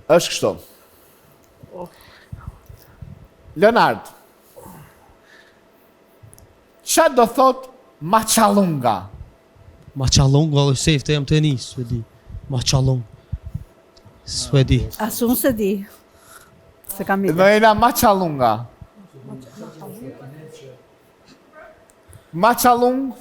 Është kështu. Leonard. Ça do thot maçallunga? Maçallunga, valla sefte jam tu ni, s'e di. Maçallung. S'e di. As unë s'e di. S'e kam ide. Noela maçallunga. Maçallung.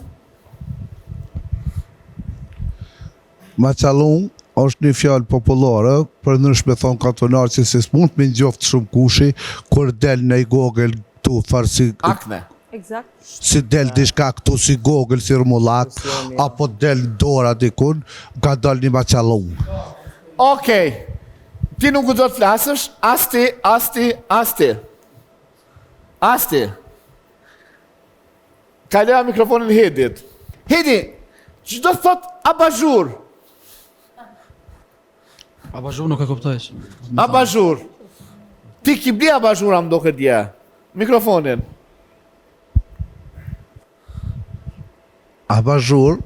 Maçallung është një fjalë popullore, përndryshe me thonë kantonar që se s'mund me njoftë shumë kushi, kur del në i gogël këtu farë si... Akne. Exact. Si del diçka këtu si gogël, si rrumullak, apo del dora dikun, ka dal një maçallung. Okej. Ti nuk guxon të flasësh, as ti, as ti, as ti. As ti. Kaloja mikrofonin Hedit. Hedi, ç'do thot abazhur? Abazhur nuk e kuptoj. Abazhur. Ti ki bli abazhura më doket dje. Mikrofonin. Abazhur.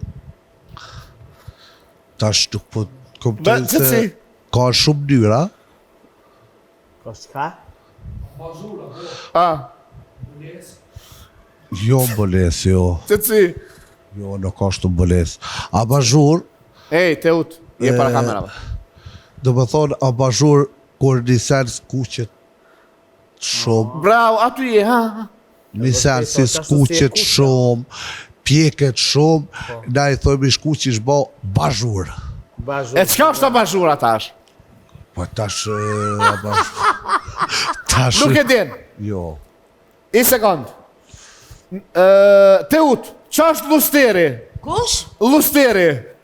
Tash nuk po kuptoj se ka shumë mënyra. Ka çka? A. Jo mbulesë, jo. Qetësi. Jo, nuk është mbulesë. Abazhur... Ej, Teut, je para kamerave. Do me thonë, abazhur, kur një sen skuqet shumë. Bravo, aty je, ha? Një sen si skuqet shumë, pjeket shumë, po. na i thojmë i shkuq ish bo bazhur. E çka është abazhura tash? Po tash abazhur. Tash. Nuk e din. Jo. I sekond. Teut, ça është lusteri? Kush? Lusteri.